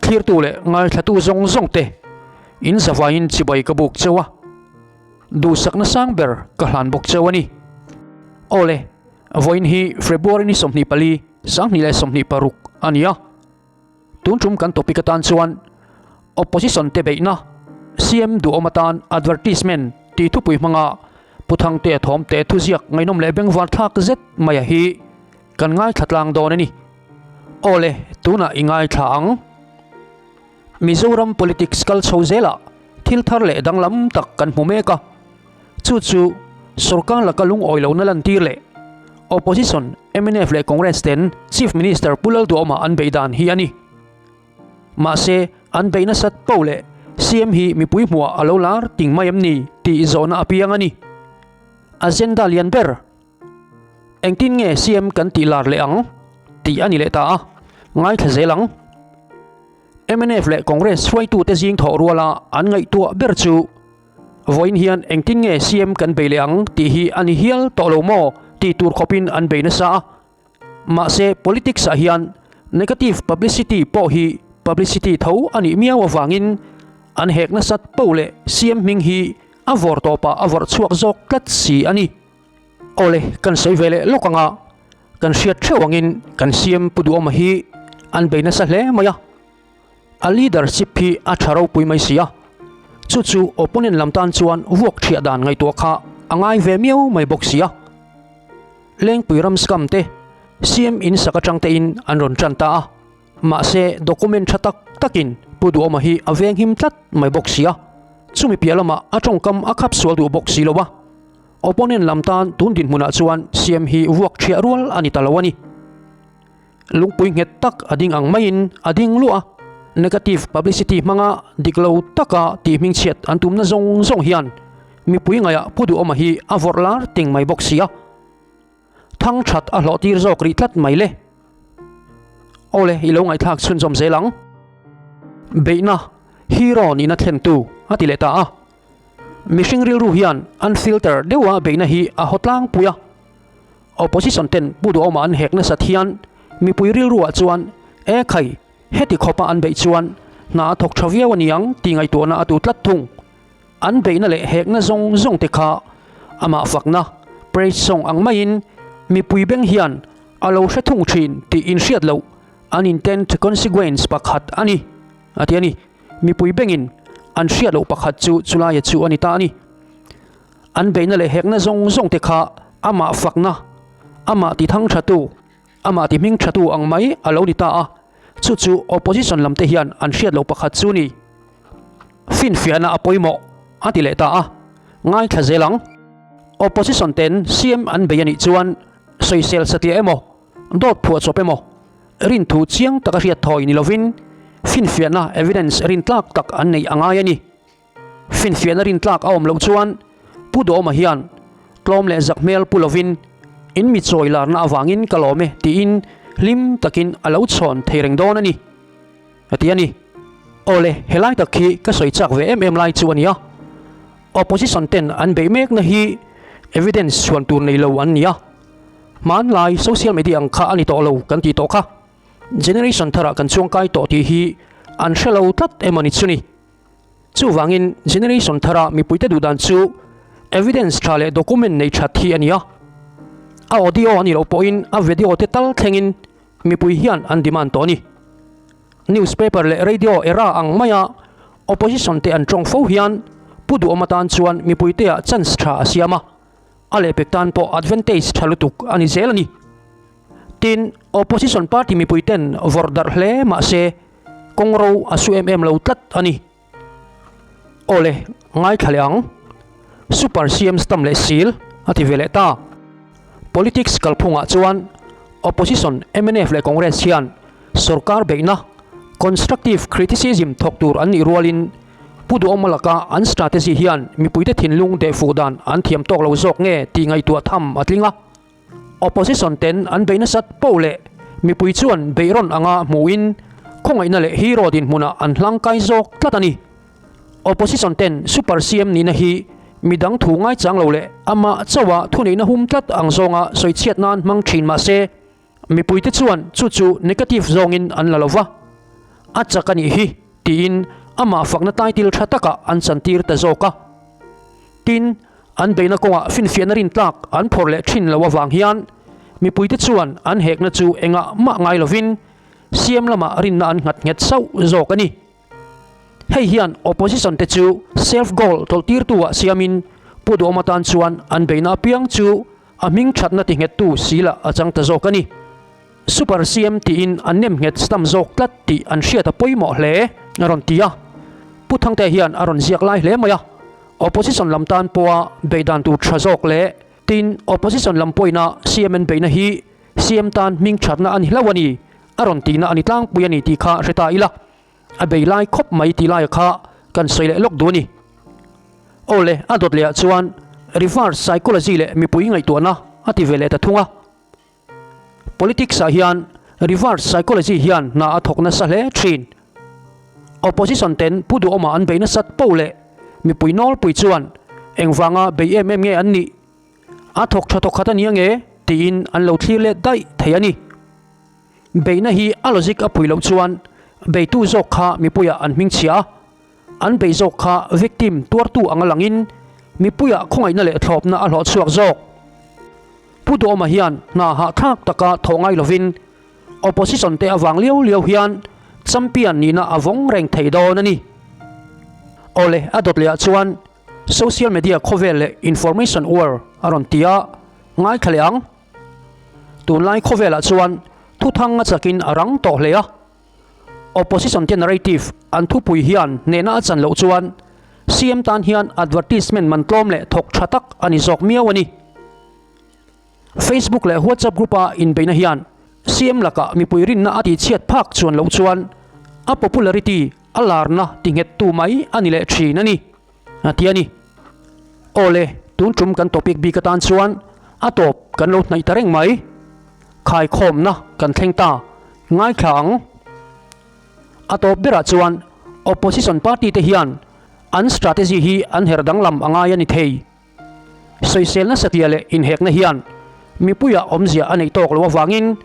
Thlirtu leh ngaithlatu zawng zawng te in zavaiin chibai ka buk cheu a, duhsakna sang ber ka hlan bawk cheu a ni. Awle, vawiin hi February ni 24, 2026 a ni a. Tun tum kan topic atan chuan Opposition te beihna CM duhawm atan advertisement tih thupui hmanga Pu Thangtea thawmte thuziak ngaihnawm leh bengvar thlak zet maia hi kan ngaithla tlang dawn a ni. Awle, tunah i ngaithla ang. Mizoram politics kal chho zelah thil thar leh danglam tak kan hmu mek a. Chu chu sorkar laka lungawi lohna lantir leh Opposition mnf leh Congress ten Chief Minister Pu Lalduhawma an beih dan hi a ni. Mahse, an beih nasat poh leh CM hi mipui hmuah a lo lar ting mai em ni tih zawhna a piang a ni. Agenda lian ber Engtin nge CM kan tih lar leh ang tih a ni leh ta a, ngaithla zel ang. Mnf leh Congress hruaitute zing thawh ruala an ngaihtuah ber chu Vawiin hian engtin nge CM kan bei leh ang tih hi a ni hial tawh lo maw tih tur khawpin an bei nasa a. Mahse politics ah hian negative publicity pawh hi publicity tho a nih miau avangin an hek nasat poh leh CM hming hi a vawr tawpah a vawrh chhuak zawk tlat si a ni. Awle, kan sawi ve leh lawk anga kan hriat theuh angin kan CM Pu Duhawma hi an bei nasa hle mai a. A leadership hi a tha ropui mai si a, chu chu opponent lam tan chuan vuak thiah dan ngaihtuah kha a ngai ve miau mai bawk si a. Lengpui ram scam te CM in sak atang te in an rawn tan ta a, mahse document tha tak takin Pu Duhawma hi a veng him tlat mai bawk si a, chumi piah lamah a tawngkam a khap sual duh bawk si lo a. Opponent lam tan tun dinhmunah chuan CM hi vuak thiah rual a ni ta lo a ni. Lungpui nghet tak a ding ang maiin a ding luah a, negative publicity hmanga dik lo taka tih hmingchhiat an tumna zawng zawng hian mipui ngaihah Pu Duhawma hi a vawrh lar ting mai bawk si a, thang that a hlawh tir zawk rih tlat mai le. Awle, i lo ngaihthlak chhunzawm zel ang. Beihna, hero nihna thlentu a ti leh ta a. Mihring rilru hian an filter deuha beihna hi a haw tlangpui a. Opposition ten Pu Duhawma an hek nasat hian mipui rilruah chuan e khai heti khawpa an beih chuan hna a thawk tha viau a niang tih ngaihtuahna a tu tlat thung. An beihna leh hekna zawng zawng te kha amah fakna, praise song, ang maiin mipui beng hian a lo hre thung thin tih inhriat loh unintended consequence pakhat a ni a ti a ni. Mipui bengin an hriat loh pakhat chu chulaia chu a ni ta a ni. An beihna leh hekna zawng zawng te kha amah fakna, amah ti thang thatu, amah ti hming thatu ang mai a lo ni ta a, chu chu opposition lam te hian an hriat loh pakhat chu ni. Finfiahna a pawimawh a ti leh ta a, ngaithla zel ang. Opposition ten CM an bei a nih chuan sawisel satliah emaw, dawt phuah chawp emaw, rinthu chiang taka hriat thawi ni lovin finfiahna evidence rintlak tak an neih a ngai a ni. Finfiahna rintlak a awm loh chuan Pu Dawma hian tlawm leh zak hmel pu lovin in mi chawi larna avangin ka lawm e tiin hlim takin a lo chhawn thei reng dawn a ni, a ti a ni. Awle, helai tak hi ka sawi chak ve em em lai chu a ni a, opposition ten an beih mekna hi evidence chhuan tur nei lo an ni a, hmanlai social media ang kha a ni tawh lo kan tih tawh kha generation tharah kan chuangkai tawh tih hi an hre lo tlat emaw ni chu ni. Chuvangin generation thara mipuite duh dan chu evidence tha leh document nei that hi a ni a. A audio a nih loh pawhin a video te tal thlengin mipui hian an demand tawh a ni. Newspaper leh radio era ang maia opposition te an tawng fo hian Pu Duhawm atan chuan mipuiteah chance tha a siam a, a lehpek tan pawh advantage tha lutuk a ni zel a ni. Tin, opposition party mipuiten vawrh darh hle mahse, Kawng ro a su em em lo tlat a ni. Awle, ngaithla leh ang. Super CM stamp leh seal a ti ve leh ta. Politics kalphungah chuan Opposition mnf leh Congress hian sorkar beihna, constructive criticism, thawk tur an nih rualin Pu Duhawma laka an strategy hian mipuite thinlung dehfuh dan an thiam tawk lo zawk nge tih ngaihtuah tham a tling a. Opposition ten an beih nasat poh leh mipui chuan beihrawn anga hmuhin khawngaihna leh hero dinhmunah an hlangkai zawk tlat a ni. Opposition ten Super CM nihna hi midang thu ngaichang lo leh amah chauha thuneihna hum tlat ang zawnga sawichhiat nan hmang thin mahse, mipuite chuan chu chu negative zawngin an la lo va. A chak a nih hi, tiin amah fakna title tha takah an chantir ta zawk a. Tin, an beihna kawngah finfiahna rintlak an phawrh leh thin lo avang hian mipuite chuan an hekna chu engah mah ngai lovin CM lamah rinna an nghat nghet sauh zawk a ni. Hei hian opposition te chu self goal tawlhtirtu ah siamin Pu Duhawma tan chuan an beihna apiang chu a hming thatna ti nghettu sila a chang ta zawk a ni. Super CM tiin an nem nghet stam zawk tlat tih an hriat a pawimawh hle a rawn ti a. Pu Thangtea hian a rawn ziak lai hle mai a, opposition lam tan pawha beihdan tur tha zawk leh tin opposition lam pawhina CM an beihna hi CM tan hming thatna a ni hlauh a ni a rawn tihna a ni tlangpui a ni tih kha hre ta ila. A bei lai khawp mai tih laia kha kan sawi leh lawk duh a ni. Aw le, a dawt lehah chuan reverse psychology leh mipui ngaihtuahna a ti ve leh ta thung a. Politics ah hian reverse psychology hian hna a thawk nasa hle thin. Opposition ten Pu Duhawma an bei nasat poh leh mipui nawlpui chuan engvanga bei em em nge an nih? A thawk tha thawk khat a nia nge? tiin an lo thlir let daih thei a ni. Beihna hi a logic a pui loh chuan beitu zawk kha mipuiah an hmingchhia a, an bei zawk kha victim tuartu anga langin mipuiah khawngaihna leh thlawpna a hlawh chhuak zawk. Pu Duhawma hian hna hahthlak taka thawh ngai lovin opposition te avang liau liau hian champion nihna a vawng reng thei dawn a ni. Awle a dawt lehah chuan social media khawvel leh information war a rawn ti a, ngaithla leh ang. Tunlai khawvelah chuan thuthang a chakin a rang tawh hle a, opposition te narrative an thupui hian hnehna a chan loh chuan CM tan hian advertisement man tlawm leh thawk tha tak a ni zawk miau a ni. Facebook leh WhatsApp group a inbeihna hian CM lakah mipui rinna a tihchhiat phak chuan loh chuan a popularity a larna tinghettu mai a ni leh thin a ni. A ti a ni. Aw le, tun tum kan topic bik atan chuan a tawp kan lo hnaih ta reng mai. Khaikhawmna kan thleng ta, ngaithla ang. A tawp berah chuan opposition party te hian an strategy hi an her danglam a ngai a ni thei. Sawiselna satliah leh inhekna hian mipuiah awmzia a neih tawk loh avangin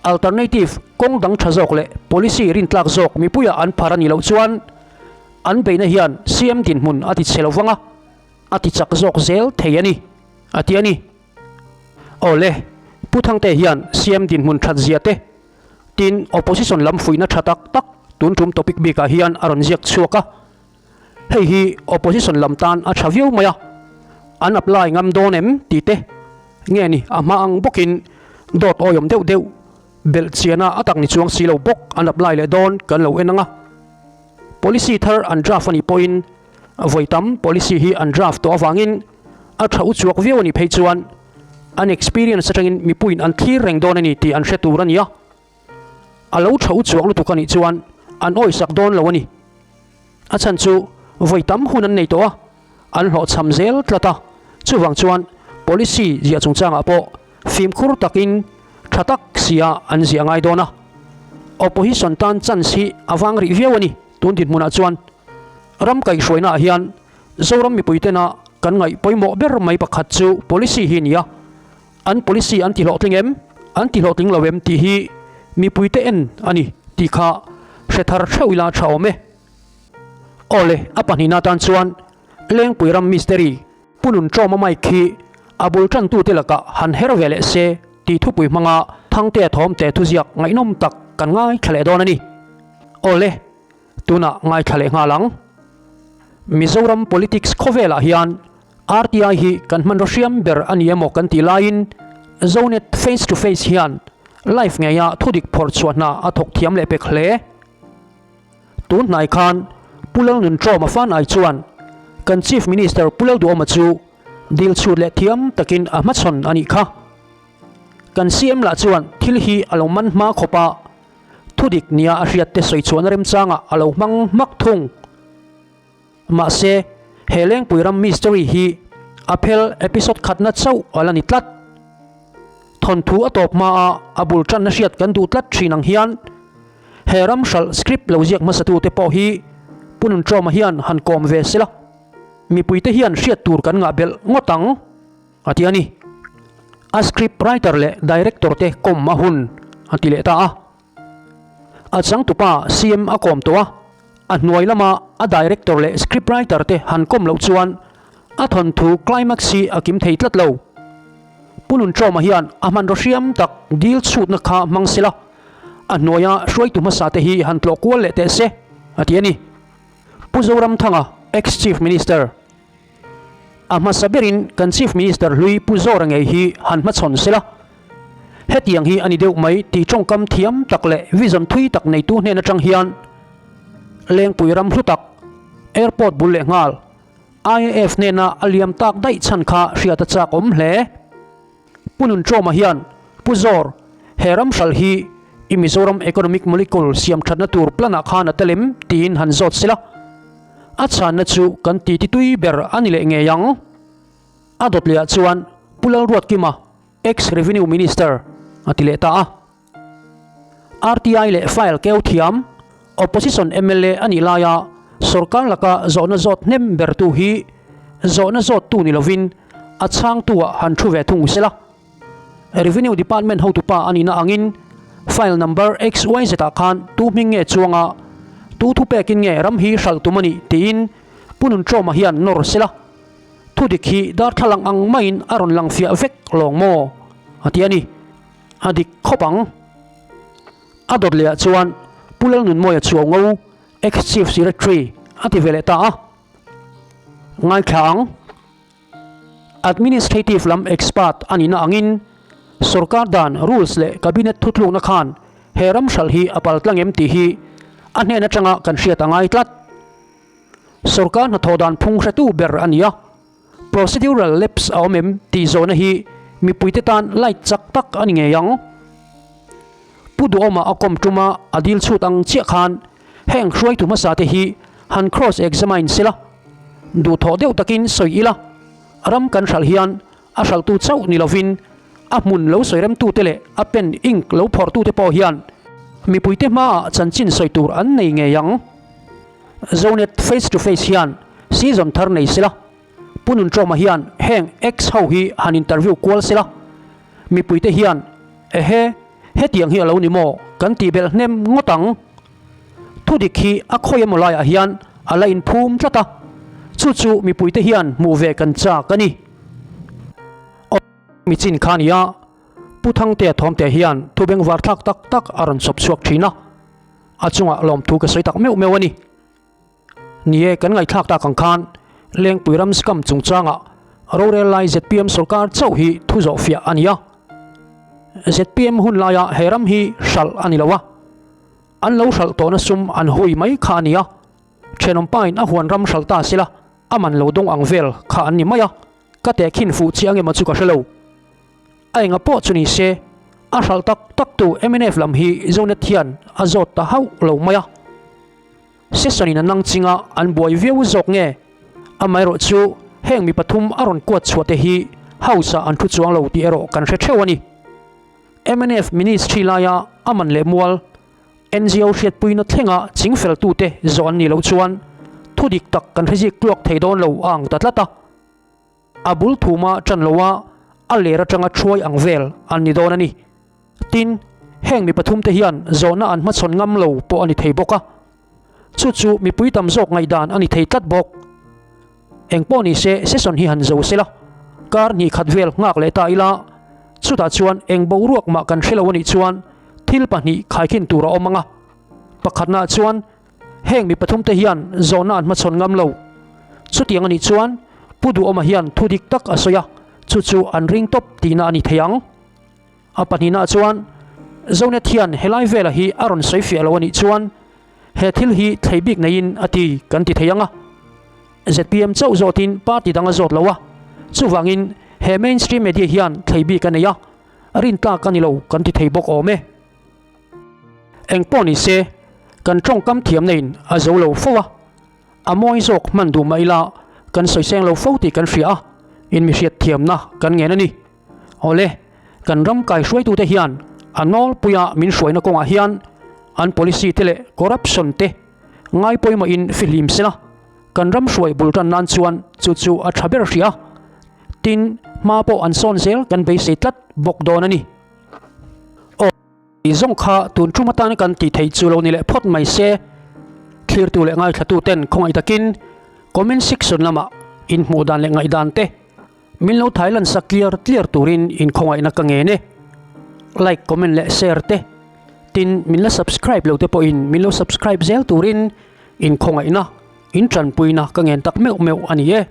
alternative kawng dang tha zawk leh policy rintlak zawk mipuiah an phar a nih loh chuan an beihna hian CM dinhmun a ti chhe lo vang a, a ti chak zawk zel thei a ni, a ti a ni. Aw le, Pu Thangte hian CM dinhmun that zia te, tin opposition lam fuihna tha tak tak tun tum topic bikah hian a rawn ziak chhuak a. Hei hi opposition lam tan a tha viau mai a, an apply ngam dawn em tih te nge ni a hma ang bawkin dawt awiawm deuh deuh belh chiana a tak ni chuang si lo bawk an apply leh dawn kan lo en ang a. Policy thar an draft a nih pawhin vawi tam policy hi an draft tawh avangin a tha uchuak viau a nih phei chuan an experience atangin mipuiin an thlir reng dawn a ni tih an hre tur a ni a. A lo tha uchuak lutuk a nih chuan an awisak dawn lo a ni. A chhan chu vawi tam hun an nei tawh a, an hlawhchham zel tlat a, chuvang chuan policy ziah chungchangah pawh fimkhur takin tha tak sia an ziah ngai dawn a. Opposition tan chance hi a vang rih viau a ni tun dinhmunah chuan. Ram kaihhruainaah hian Zoram mipuitena kan ngaih pawimawh ber mai pakhat chu policy hi a ni a. An policy an ti hlawhtling em? An ti hlawhtling lo em tih hi mipuite en a ni tih kha hre thar theuh ila tha awm e. Aw le, a pahnihna atan chuan Lengpui ram mystery Pu Nunṭawma mic hi a bul ṭantute lakah han her ve leh se tih thupui hmanga Thangtea thawmte thuziak ngaihnawm tak kan ngaithla leh dawn a ni. Aw le, tunah ngaithla leh nghal ang. Mizoram politics khawvelah hian RTI hi kan hmanraw hriam ber a ni emaw kan tih laiin Zonet face to face hian live ngeia thudik phawrh chhuah hna a thawk thiam leh pek hle. Tun hnai khan Pu Lalnunṭawma Fanai chuan kan Chief Minister Pu Lalduhawma chu dil chhut leh thiam takin a hmachhawn a nih kha. Kan CM lah chuan thil hi a lo man hma khawp a, thudik nia a hriatte sawi chhuahna remchangah a lo hmang hmak thung. Mahse, he Lengpui ram mystery hi a phel episode khatna chauh a la ni tlat. Thawnthu a tawp hma a a bul tanna hriat kan duh tlat thin ang hian he ram hralh script lo ziak hmasatute pawh hi Pu Nunṭawma hian han kawm ve sela, mipuite hian hriat tur kan ngah belh ngawt ang, a ti a ni. A script writer leh director te kawm a hun a ti leh ta a. A changtupa CM a kawm tawh a, a hnuai lama a director leh scriptwriter te han kawm loh chuan a thawnthu climax hi a kim thei tlat lo. Pu Nunṭawma hian a hmanraw hriam tak dil chhutna kha hmang sela, a hnuaia hruaitu hmasa te hi han tlawh kual leh teh se, a ti a ni. Pu Zoramthanga, Ex-Chief Minister. A hmasa berin kan Chief Minister hlui Pu Zora ngei hi han hmachhawn sela, hetiang hi a ni deuh mai tih tawngkam thiam tak leh vision thui tak neitu hnen atang hian Lengpui ram hlu tak, Airport bul leh nghal, IAF hnena a liam tak daih chhan kha hriat a chak awm hle. Pu Nunṭawma hian, Pu Zawr, he ram hralh hi i Mizoram Economic Molecule siam thatna tur plan-ah khan a tel em? tiin han zawt sela. A chhanna chu kan titi tui ber a ni leh ngei ang. A dawt lehah chuan Pu Lalruatkima, Ex-Revenue Minister, a ti leh ta a. RTI leh file keu thiam, Opposition mla a nih laia sorkar laka zawhna zawt hnem bertu hi zawhna zawttu ni lovin a chhangtu-ah han thu ve thung sela. Revenue Department hotupa a nihna angin file number XYZ-ah khan tu hming nge chuanga tu thupekin nge ram hi hralh tum a nih tiin Pu Nunṭawma hian nawr sela. Thudik hi darthlalang ang maiin a rawn lang fiah vek lawng maw? a ti a ni. A dik khawp ang. A dawt lehah chuan Pu Lalnunmawia chu a ngo, Ex-Chief Secretary, a ti ve leh ta a. Ngaithla ang. Administrative lam expert a nihna angin sorkar dan, rules leh cabinet thutlukna khan he ram hralh hi a pal tlang em tih hi a hnen atanga kan hriat a ngai tlat. Sorkar hnathawh dan phung hretu ber a ni a. Procedural lapse a awm em tih zawhna hi mipuite tan light chak tak a ni ngei ang. Pu Duhawma a kawm tuma a dil chhut ang chiah khan heng hruaitu hmasa te hi han cross examine sela, duhthawh deuh takin sawi ila, ram kan hralh hian a hralhtu chauh ni lovin a hmun lo sawi remtute leh a pen ink lo phawrhtute pawh hian mipuite hmaah chanchin sawi tur an nei ngei ang. Zonet face to face hian season thar nei sela, Pu Nunṭawma hian heng ex ho hi han interview kual sela, mipuite hian ehe hetiang hi a lo ni maw kan tih belh hnem ngawt ang. Thudik hi a khawi emaw laiah hian a la inphum tlat a, chu chu mipuite hian hmuh ve kan chak a ni. Aw mi chin kha nia, Pu Thangtea Thawmte hian thu bengvar thlak tak tak a rawn chawp chhuak thin a. A chungah lawmthu ka sawi tak meuh meuh a ni. Ni e, kan ngaihthlak tak ang khan Lengpui ram scam chungchangah rorel lai zpm sorkar chauh hi thu zawh fiah a ni a. Zpm hun laia he ram hi hralh a ni lo a, an lo hralh tawhna sum an hui mai kha a ni a. Thenawmpain a huan ram hralh ta sela a man lo dawng ang vel kha an ni mai a, ka tehkhin fuh chiang emaw chu ka hre lo. A enga pawh chu ni se, a hralh tak tak tu mnf lam hi Zonet hian a zawt ta hauh lo mai a. Session in a nang chinga an buai viau zawk nge? Amaherawh chu heng mi pathum a rawn kuat chhuah te hi House ah an thu chuang lo tih erawh kan hre theuh a ni. Mnf Ministry laia a man leh mual NGO hriatpuina thlenga chingfel tute zawh an nih loh chuan thudik tak kan hre zik tluak thei dawn lo a ang ta tlat a. A bul thuma ṭan loa a ler aṭanga ṭhuai ang vel an ni dawn a ni. Tin, heng mi pathumte hian zawhna an hmachhawn ngam lo pawh a ni thei bawk a. Chu chu mipui tam zawk ngaihdan a ni thei tlat bawk. Eng pawh ni se session hi han zo sela, kar hnih khat vel nghak leh ta ila, chutah chuan eng boruak mah kan hre lo a nih chuan thil pahnih khaikhin tur a awm ang a. Pakhatnaah chuan Heng mi pathumte hian zawhna an hmachhawn ngam lo. Chutiang a nih chuan Pu Duhawma hian thu dik tak a sawi a, chu chu an ring tawp tihna a ni thei ang. A pahnihnaah chuan Zonet hian helai vela hi a rawn sawi fiah lo a nih chuan he thil hi thlei bik neiin a ti kan ti thei ang a. Zpm chauh zawtin party dang a zawt lo a, chuvangin he mainstream media hian thlei bik a nei a, rintlak a ni lo kan ti thei bawk awm e. Eng pawh ni se, kan tawngkam thiamna in a zo lo fo a, a mawi zawk hman duh mah ila kan sawi seng lo fo tih kan hria a, in mi hriat thiamna kan ngen a ni. Awle, kan ram kai hruaitute hian a nawlpuia min hruaina kawngah hian an policy te leh corruption te ngai pawimawhin fihlim sela, kan ram hruai bul tan nan chuan chu chu a tha ber hria. Tin, hma pawh an sawn zel kan beisei tlat bawk dawn a ni. Aw. I zawng kha tun tum atan kan tih theih chu lo ni leh phawt mai se. Thlirtu leh ngaithlatu ten khawngaih takin comment section lamah in hmuh dan leh ngaihdan te min lo thai lan sak tliar tliar turin in khawngaihna ka ngen e. Like, comment leh share te tin min la subscribe lo te pawhin min lo subscribe zel turin in khawngaihna in tanpuina ka ngen tak meuh meuh a ni e.